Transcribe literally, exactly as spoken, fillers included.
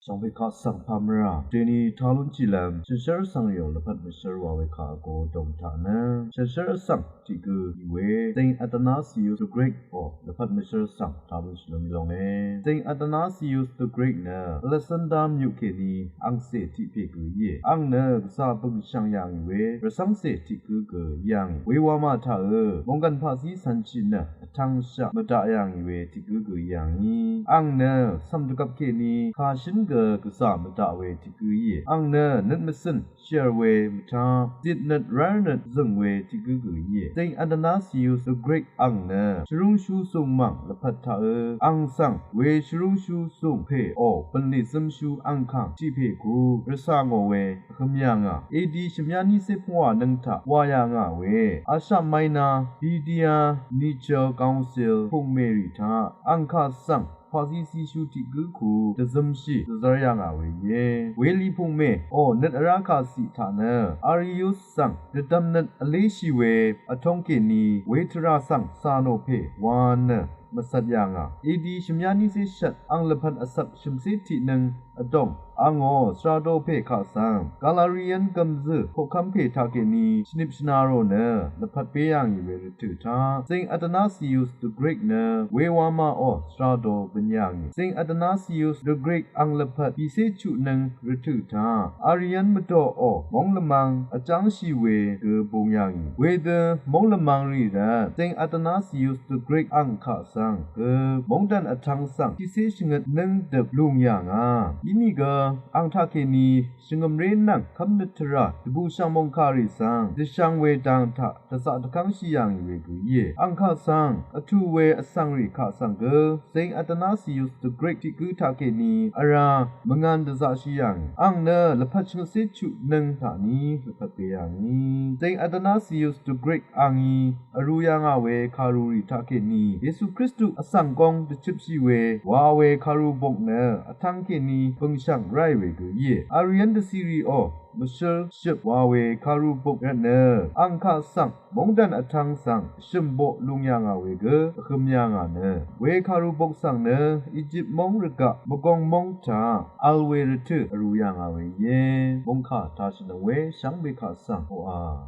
Shvngbe kaq svng pamra deni talun chilvm shvnshvr vsvng rìò lvpat mvshvr wa we kaq vgo dong taq nø shvnshvr vsvng tiq gø í we Saint Athanasius the Great ò lvpat mvshvr vsvng talun shilvm í longe. Saint Athanasius the Great nø Alexander myuq kèní angcè tiq pè gø íe. Ang nø gvzà bø̀ng shvng yà ngì we rvcv́ngcè tiq gǿ gø í yà ngì. Wewamà taq ø mònggv̀n paqzí cv̄nshì nø vtv̄ngshaq mvdaq yà ngì we tiq gǿ gø í yà ngì. Ang nø cv̀m dvgvp kèní kàshǿn gø gvzà mvdaq we tiq gǿ íe. Ang nø nøt mvcø̀n shv̀r we mvtá zit nøt rv́r nøt zø̀ng we tiq gǿ gø íe. Saint Athanasius the Great ang nø shvrúngshú sùng mv̀ng lvpat taq ø ang svng we shvrúngshú sùng pè ò bv̀nlì zǿmshú angkàng tiq pè ku rvcà ngò we vhøm yà ngà. A D shvmyá nícé pvngwà nøng taq wà yà ngà we Asia Minor Bedia Nichel Council pungmèrì taq ang kaq svng paqzí císhú tiq gǿ ku dvzømshì dvzv́r yà ngà we íe. Welì pungmè ò nøt vrá kaq ciq taq nø Arius svng dvdvm nøt vléshì we vtóng kèní we tvrà svng cà nò pè wa nø mvcvt yà ngà. A D shvmyá nícé shvt ang lvpat vcvp shø̀mcé tiq nøng vdòng angò svrado pè kaq svng Galarian gv̀mzø̀ koqkv́m pè taq kèní shvnip shvna rò nø lvpat bé yà ngì we rvtø̀ taq Saint Athanasius the Great nø wewamà ò svrado bø̀n yà ngì. Saint Athanasius the Great ang lvpat pìcé chuq nøng rvtø̀ taq Arian mvdò ò móng lvmang vjángshì we gø bung yà ngì. Wedø móng lvmang rì rvt Saint Athanasius the Great ang kaq svng gø móngdàn vtv̄ng svng tiqcé shvngøt nøng døp lùng yà ngà. Inìgø ang taq kèní shvngø̀mré nvng kv́mnøt tvrà dvbùshv̀ng mòngkàrì svng dvshvng we dang taq dvzaq dvkv́ngshì yà ngì we gø íe. Ang kaq svng vtù we vsvng rì kaq svng gø Saint Athanasius the Great tiq gǿ taq kèní vrá mvngàn dvzaqshì yà ngì. Ang nø lvpat shvngøtcé chuq nøng taq ní lvpat be yà ngì. Saint Athanasius the Great angí vrū yà ngà we kàrùrì taq kèní Yesu Kristu vsvng góng dvchøpshì we wa we kàrùbok nø vtv̄ng kèní bø̀ngshv̀ng ráì we gø íe. Arian dvcìrì ò mvshǿl shøp wa we kàrùbok rvt nø ang kaq svng móngdàn vtv̄ng svng shø̀mboq lùng yà ngà we gø vhøm yà ngà nø we kàrùbok svng nø Egypt móng rvgaq mvgong móng taq vl we rvtø̀ vrū yà ngà we íe. Mòngkà taq shvnøng we shvngbe kaq svng oqà